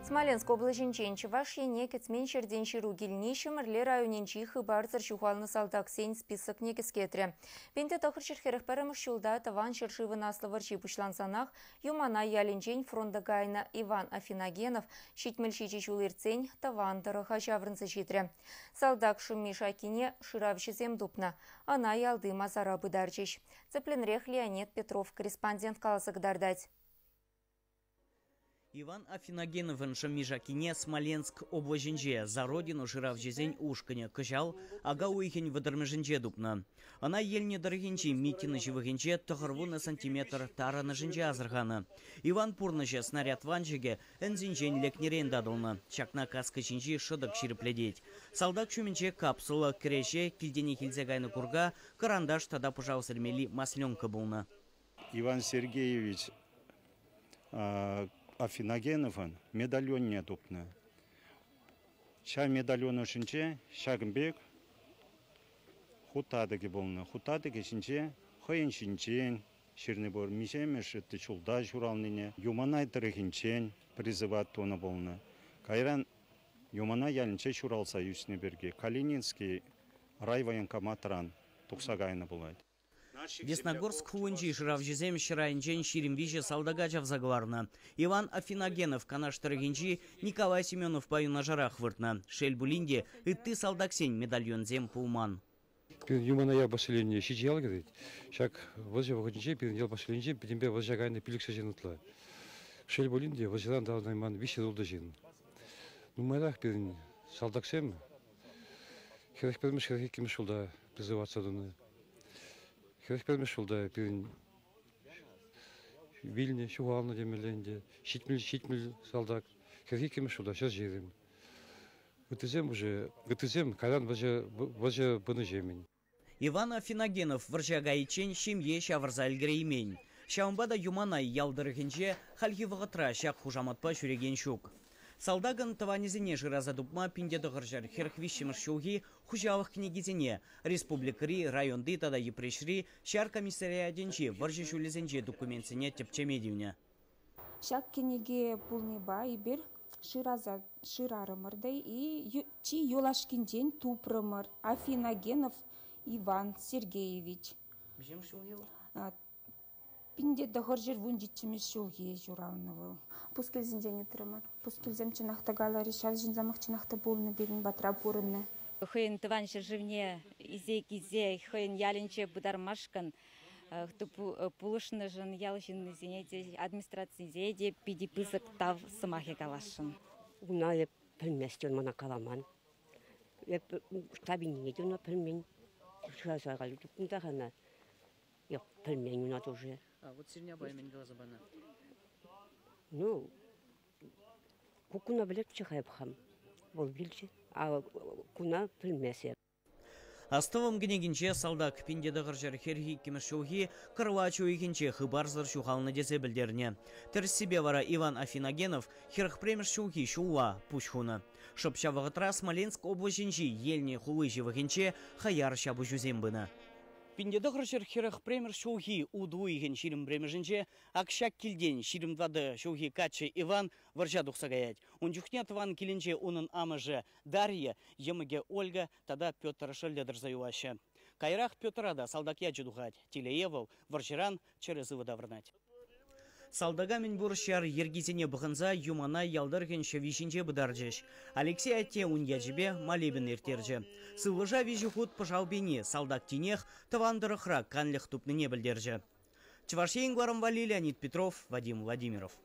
Смоленск облаҫӗнчен Чӑваш Ене кӗтмен ҫӗртен ҫыру килни Ҫӗмӗрле районӗнчи хыпарсӑр ҫухалнӑ салтаксен списокне кӗскетрӗ. 1941 ҫулта Тӑван ҫӗршывӑн Аслӑ вӑрҫи пуҫлансанах Юманай ялӗнчен фронта кайнӑ Иван Афиногенов 77 ҫул иртсен тӑван тӑрӑха ҫаврӑнса ҫитрӗ. Салтак шӑмми-шаккине шыравҫӑсем тупнӑ. Ӑна ялти масара пытарчӗҫ. Тӗплӗнрех Леонид Петров корреспондент каласа кӑтартать. Иван Афиногеновӑн шӑмми-шаккине Смоленск облаҫӗнче «За Родину» шыравҫисен ушкӑнӗ кӑҫал ака уйӑхӗн вӑтӑрмӗшӗнче тупнӑ. Ӑна Ельня тӑрӑхӗнчи Митино ҫывӑхӗнче 90 сантиметр тарӑнӑшӗнче асӑрханӑ. Иван пурнӑҫӗ снаряд ванчӑкӗ ӗнсинчен лекнӗрен татӑлнӑ. Ҫакна каска ҫинчи шӑтӑк ҫирӗплетет. Салтак ҫумӗнче капсула, кӗреҫе, килтенех илсе кайнӑ курка, кӑранташ тата пӑшал сӗрмелли масленка пулнӑ. Иван Сергеевич Афиногеновӑн медальонне тупнӑ. Ҫав медальон ӑшӗнче ҫакӑн пек хут татӑкӗ пулнӑ. Хут татӑкӗ ҫинче хӑйӗн ҫинчен ҫырни пур. Миҫемӗш ытти ҫулта ҫуралнине, Юманай тӑрӑхӗнчен призыва тунӑ пулнӑ. Кайран Юманай ялӗнче ҫуралса ӳснӗ пирки Калининский райвоенкоматран тухса кайнӑ пулать. Десногорск хулинчи шыравҫӑсем ҫӗр айӗнчен 23 салтака чавса кӑларнӑ. Иван Афиногенов Канаш тӑрӑхӗнчи Николай Семеновпа юнашарах выртнӑ. Шел пулин те, ытти салтаксен медальонсем пулман. Пирӗн Юмана ял поселенине ҫичӗ ял кӗрет. Ҫак вӑрҫӑ вӑхӑтӗнче пирӗн ял поселенинче пӗтӗмпе вӑрҫа кайнӑ пилӗкҫӗр ҫын ытла. Шел пулин те, вӑрҫӑран таврӑнайман виҫҫӗр ултӑ ҫын. Нумайрах пирӗн салтаксем 41-мӗш, 42-мӗш ҫулта призываться тунӑ. 41-мӗш ҫулта пирӗн вилнӗ, ҫухалнӑ темелле ӗнтӗ. 70, 70 салтак. 42-мӗш ҫулта 120. Ыттисем уже, ыттисем кайран вӑрҫӑ, вӑрҫӑ пынӑҫемӗн. Иван Афиногенов вӑрҫа кайиччен ҫемье ҫавӑрса ӗлкӗреймен. Ҫавӑнпа та Юманай ял тӑрӑхӗнче хальхи вӑхӑтра ҫак хушаматпа ҫӳрекен ҫук. Салтакӑн тӑванӗсене шыраса тупма 1943 ҫулхи хуҫалӑх кӗнекисене республикӑри, районти тата Йӗпреҫри ҫар комиссариатӗнчи вӑрҫӑ ҫулӗсенчи документсене тӗпчеме тивнӗ. Ҫак кӗнеке пулнипа эпир шыраса шырарӑмӑр та и чи юлашкинчен тупрӑмӑр. Афиногенов Иван Сергеевич. Миҫемӗш ҫулхи вӑл? 1917 ҫулхи ҫуралнӑ вӑл. Пускилсенчен ыйтрӑмӑр. Пускилсем чӑнах та каларӗҫ, ҫав ҫынсемех чӑнах та пулнӑ пирӗн патра пурӑннӑ. Хӑйӗн тӑван ҫӗршывне илсе килсе хӑйӗн ялӗнче пытармашкӑн пулӑшнӑшӑн ял ҫыннисене те, администрацисене те питӗ пысӑк тав сӑмахӗ каласшӑн. Уна эп пӗлместӗм, мана каламан. Эп штабине те уна пӗлмен. Шыраса тупнӑ та ӑна. Эп пӗлмен уна тоже. А вот сирӗн апай мӗн каласа панӑ? Ну, куккуна пӗлетчӗ-ха эп хам. Вӑл вилчӗ. А куна пӗлмес эп. Астӑвӑм кӗнекинче салтак 1942 ҫулхи кӑрлач уйӑхӗнче хыпарсӑр ҫухалнӑ тесе пӗлтернӗ. Тӗрӗссипе вара Иван Афиногенов 41 ҫулхи ҫулла пуҫ хунӑ. Шӑп ҫав вӑхӑтра Смоленск облаҫӗнчи Ельня хули ҫывӑхӗнче хаяр ҫапӑҫусем пынӑ. 1941 ҫулхи утӑ уйӑхӗн 21-мӗшӗнче ак ҫак килтен 24 ҫулхи каччӑ Иван вӑрҫа тухса каять. Ун чухне тӑван килӗнче унӑн амӑшӗ Дарья, йӑмӑкӗ Ольга тата Петр шӑллӗ тӑрса юлаҫҫӗ. Каярах Петра та салтак ячӗ тухать. Телее вӑл вӑрҫӑран чӗрӗ-сывӑ таврӑнать. Салтака мӗнпур ҫар йӗркисене пӑхӑнса Юмана ял тӑрӑхӗн ҫӑви ҫинче пытарчӗҫ. Алексей атте ун ячӗпе молебен ирттерчӗ. Сывлӑша виҫӗ хут пӑшал пени салтак тинех тӑван тӑрӑхра канлӗх тупнине пӗлтерчӗ. Чӑваш Ен кӑларӑм валли Леонид Петров, Вадим Владимиров.